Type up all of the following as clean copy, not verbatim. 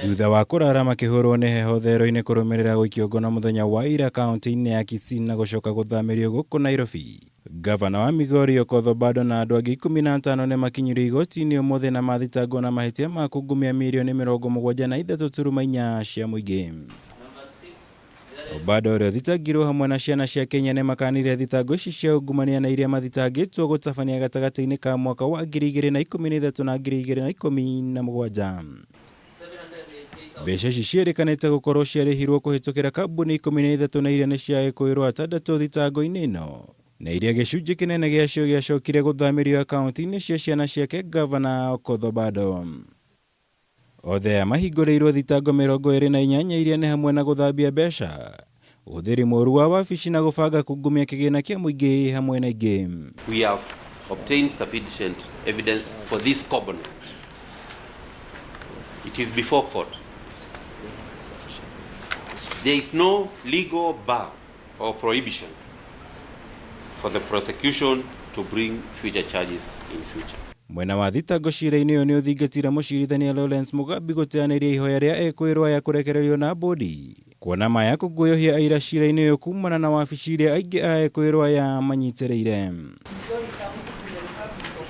Thutha wa kũrara makĩhũrwo nĩ heho thero-inĩ kũrũmĩrĩra gũikio ngono mũthenya wa ira kaunti-inĩ ya Kisii na gũcoka gũthamĩrio gũkũ Nairobi. Gavana wa Migori Okoth Obado na andũ angĩ 15 nĩ makinyirio igoti-inĩ ũmũthĩ na mathitangwo na mahĩtia ma kungumia mirioni 73.4 cia mũingĩ. Obado ũrĩa ũthitangirwo hamwe na ciana ciake inya nĩ makanire thitango ici cia ungumania na iria mathitangĩtwo gũtabania gatagatĩ-inĩ ka mwaka wa 2013 na 2017. Mbeca ici ciĩrĩkanĩte gũkorwo ciarĩhirwo kũhĩtũkĩra kambuni 13 na iria nĩ cia ekũĩrwo atandatũ thitango-inĩ ĩno na iria gĩcunjĩ kĩnene gĩacio gĩacokire gũthamĩrio akaunti-inĩ cia ciana ciake Gavana Okoth Obado. Othe aya mahingũrĩirwo thitango 28 iria nĩ hamwe na gũthambia mbeca, ũhũthĩri mũru wa wabici na gũbanga kungumia kĩgĩna kĩa mũingĩ hamwe na ingĩ. We have obtained sufficient evidence for this component. It is before court. There is no legal bar or prohibition for the prosecution to bring future charges in future. Mwena wa thitango cira-inĩ ũyũ nĩ ũthingatire mũcirithania Lawrence Mugambi gũteanĩria ihoya rĩa ekũĩrwo aya kũrekererio na bũndi kuona maya kũguoyohia aira cira-inĩ ũyũ kumana na wabici iria aingĩ a ekũĩrwo aya manyitĩrĩire.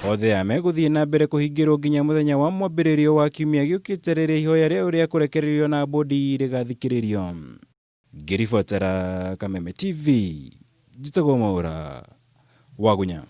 Othe aya megũthiĩ na mbere kũhingĩrwo nginya mũthenya wa mwambĩrĩrio wa kiumia gĩũkĩte rĩrĩa ihoya rĩao rĩa kũrekererio na bũndi rĩgathikĩrĩrio. Ngĩribotera Kameme TV, njĩtagwo Mwaũra Wagunya.